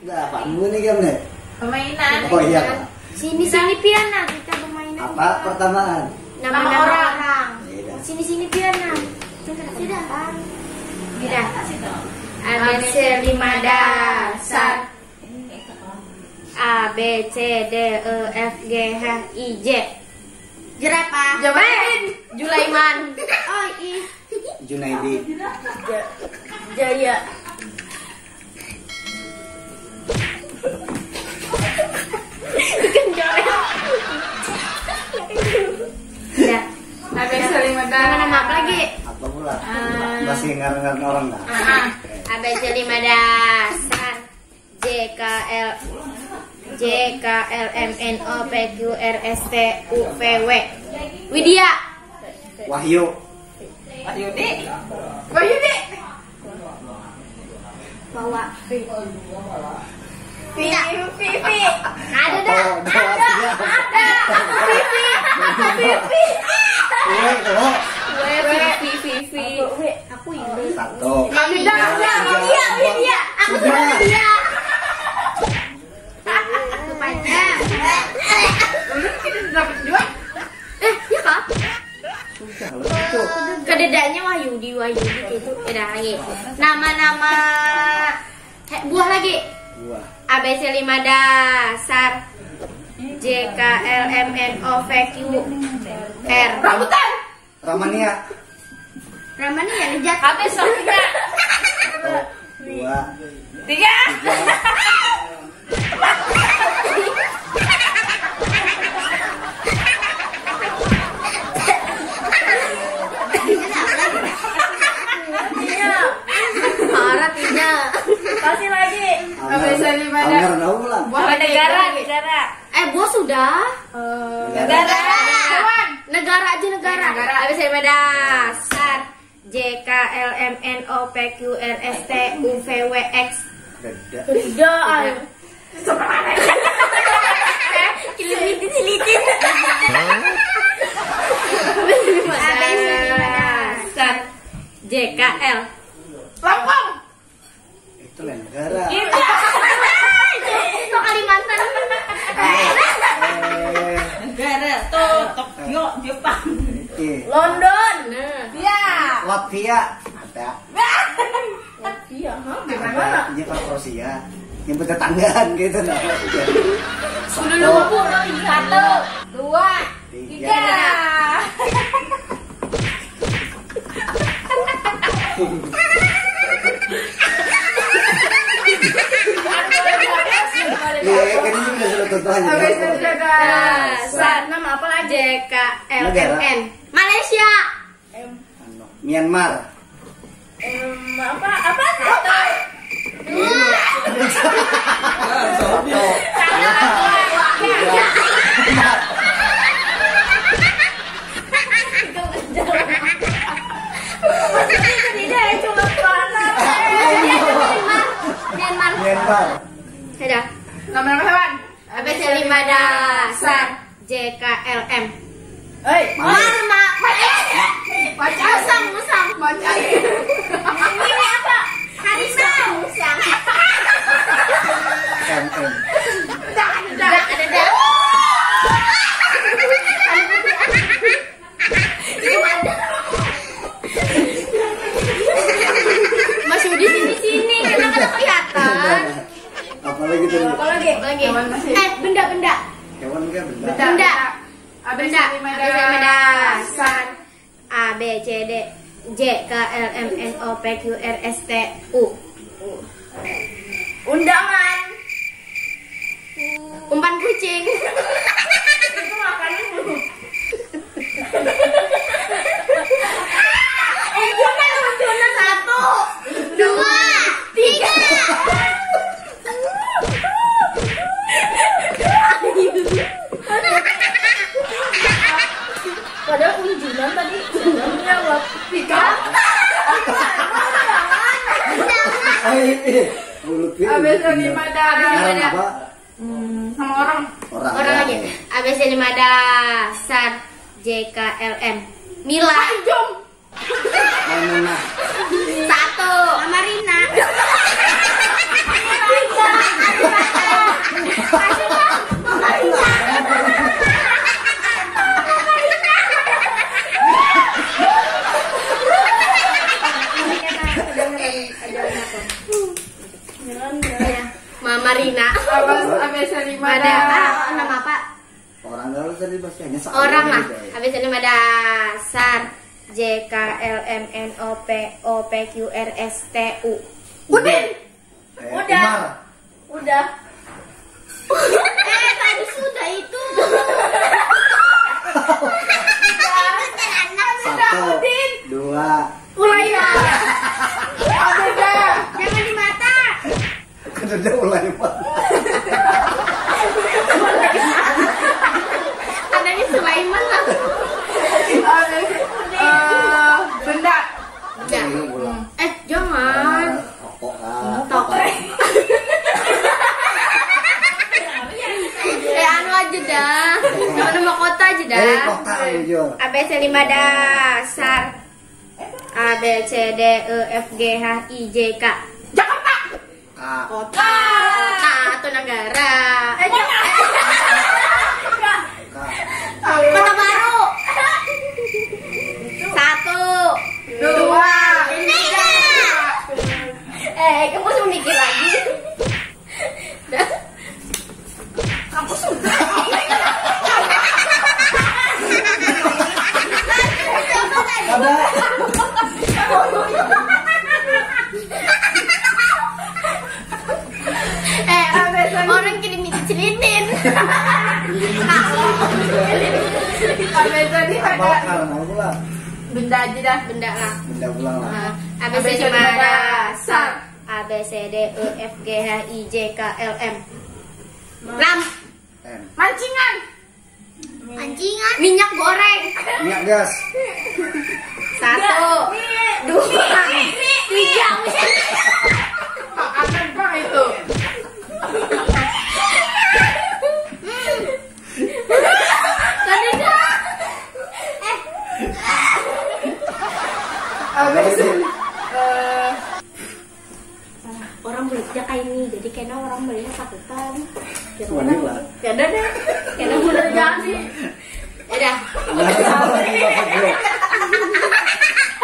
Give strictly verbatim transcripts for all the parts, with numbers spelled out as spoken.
Lah, apaan bu nih game nih? Permainan. Oh iya, Kak. Sini, sini, pian, nah, kita bermain. Apa pertamaan? Nama-nama orang. Iya, dah. Sini, sini, pian, nah. Sudah, sudah. Sudah. A B C lima dasar. A, B, C, D, E, F, G, H, I, J. Jerapah. Jamaluddin. Julaiman. Oh, ih. Junaidi. Ja-, Jaya. Ikan joret. Ya. Nama-nama apa lagi? Apa pula? Ah. Masih ngaran-ngaran orang, dah? Ah. A B C lima dasar. J K L, J K L M N O P Q R S T U V W. Widya. Wahyu. Wahyudi. Wahyudi. Wawa. Vivi. Ada dah. Oh, ada. Ada. Vivi. Vivi. Weh, oh. Weh, Vivi, Vivi. Aku ini. Satu. Kami dah, dah, Widya, Widya. Aku sudah Widya. Ulun tidak dapat jua. Eh, ya, Kak? Sudah lah itu. Kededanya Wahyudi, Wahyudi gitu. Beda lagi. Nama-nama, eh, buah lagi. Buah. A B C lima dasar. J K L M N O P Q R. Rambutan. Ramania. Ramania, Rijat. Habis waktunya. Satu, dua, tiga. Tiga. Iya. Parah, tiga. Kasih lagi. Anggar. Habis lima dah. Anggar, tahu lah. Buah negara, negara. Eh, buah sudah. Eh, negara. Negara. Negara aja, negara. Negara. Habis lima dasar. J K L M N O P Q R S T U V W X. Beda. Beda, ay. Kiliwitin, silitin. Dasar. J K L. Lampung. Itu lain negara. Itu. Itu Kalimantan. Eh. Negara tuh Tokyo, Jepang. Oke. London. Nah. Iya. Latvia. Ada. Latvia, hah? Ada. Gimana? Iya, kalau Rusia. Yang bertetanggaan gitu, nah. Satu. Dulu, Bu, satu. Dua. Tiga. Tiga. Iya, kan ini udah sudah tentu aja. Habis itu sudah. Dasar. Nama apa lagi? J K L M N. Negara. Malaysia. Em. Anu, Myanmar. Em, apa? Apa? Satu. Dua. Satu. Salah. Tiga. Maksudnya itu tidak, cuma suara. Myanmar. Myanmar. Myanmar. Sudah. Nama-nama hewan. A B C lima dasar. J K L M. Hei, Mar. Mar, ma-, ma-, eh. Macan. Musang, musang. Macan. Ini apa? Harimau. Musang. M M. Dah, dah, dah, dah. Ini mana? Mas Yudi, sini, sini, kita kada kelihatan. Apa lagi tadi? Apa lagi? Apa lagi? Hewan masih. Eh, benda, benda. Hewan kah benda? Benda. Benda. A B C lima dasar. A B C D, J K L M N O P Q R S T U. Undangan. Umpan kucing. Itu makanan. Undangan, undangan. Satu, dua, tiga. Padahal ulun Junan tadi. Iya, Wak. Tiga. Eh, eh, mulut ini. A B C lima dasar. Ngaran apa? Hmm, sama orang. Orang. Orang lagi. A B C lima dasar. J K L M. Mila. Tanjung. Maimunah. Satu. Amarina. Tiga. Mama Rina. Apa, apa yang saya terima? Ada A, nama apa? Orang galau tadi pasti hanya satu. Orang lah. Habis ini ada Sar, J K L M N O P O P Q R S T U. Udin. Eh, udah. Umar. Udah. Eh, tadi sudah itu. Satu, Udin. Dua. Mulai ya. Ada dah. Jangan di mata. Kada ada mulai, Pak. Adanya Sulaiman lah. Eh, benda. Benda. Ini pulang. Eh, jangan. Rokok lah. Tok. Eh, anu aja dah. Nama-nama kota aja dah. Eh, kota aja. A B C lima dasar. A B C D E F G H I J K. Jakarta. Kota. Kota atau negara? Eh, kota. Kota Baru. Satu, dua, tiga. Eh, kamu harus mikir lagi. Dah. Aku sudah. Ada. Eh, orang kini minta celinin. Apa tadi? Apa? Benda aja dah. Benda lah. Benda pulang lah. Nah, A B C D lima dasar. A B C D E F G H I J K L M. Lam. M. Mancingan. Pancingan. Minyak goreng. Minyak gas. Satu. Dua. Tiga. Akan apa itu? Tadi dah. Eh. Apa sih? Eh, orang belanja kayak ini, jadi kena orang belinya sakitan. Wani lah. Kada deh. Kada bener jadi. Udah.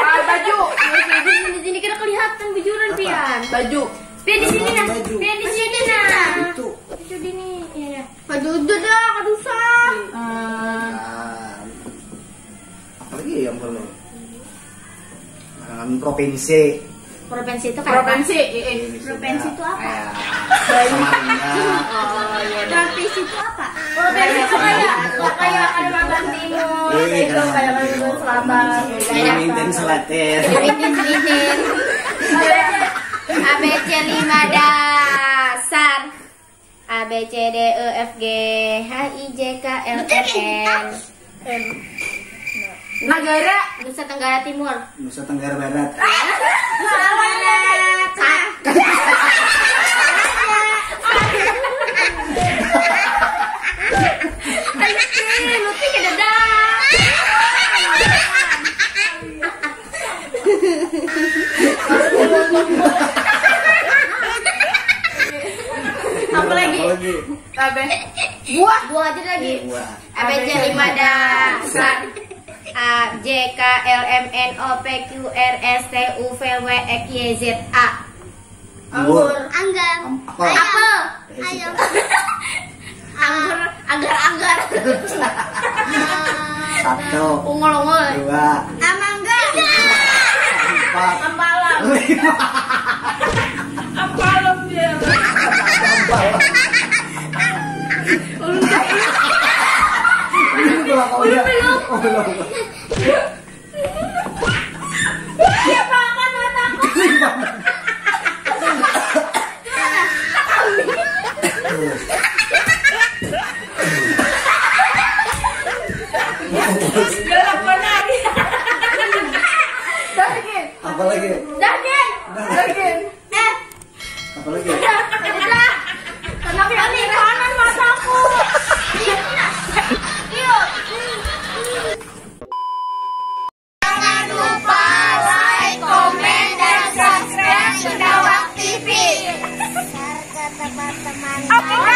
Ah, baju. Di sini, di sini kita kelihatan bujuran, Pian. Baju. Pian di sini nah. Baju. Pian di sini nah. Itu. Itu di sini. Iya, iya. Baju udah dah, kada usah. Hmm. Nah, apalagi ya yang perlu? Nah, provinsi. Provinsi itu kayak apa? Provinsi, iya. Provinsi itu apa? Kayak Samarinda. Oh, iya. Provinsi itu apa? Provinsi itu kayak, kayak Kalimantan Timur, iya, itu Kalimantan Timur, Selatan. Kalimantan Selatan. Kalimantan Selatan. A B C lima dasar. A B C D E F G H I J K L M N. M. Negara. Nusa Tenggara Timur. Nusa Tenggara Barat. Nusa Tenggara Barat. Aduh, lu tuh kada dah. Apa lagi? Apa lagi? Apa? Buah. Buah aja lagi. Buah. A B C lima dasar. A, J, K, L, M, N, O, P, Q, R, S, T, U, V, W, X, Y, Z, A. Anggur. Anggur. Anggur. Am-, apa? Apel. Ayam. Anggur, anggar-anggar. Satu. Ungul-ungul. Dua. Amangga. Empat. Ampalam. Lima. Ampalam dia. Ampalam. Ulun jahil. Ini belakang. Ulun belum. Oh, belum. Iya, Pak, kan mataku. Galak banar. Daging. Apa lagi? Daging. Daging. Eh. Apa lagi? Udah. Kenapa ini kanan mataku? Iya. Jangan lupa like, komen, dan subscribe Sundawak T V. Teman-teman. Oke,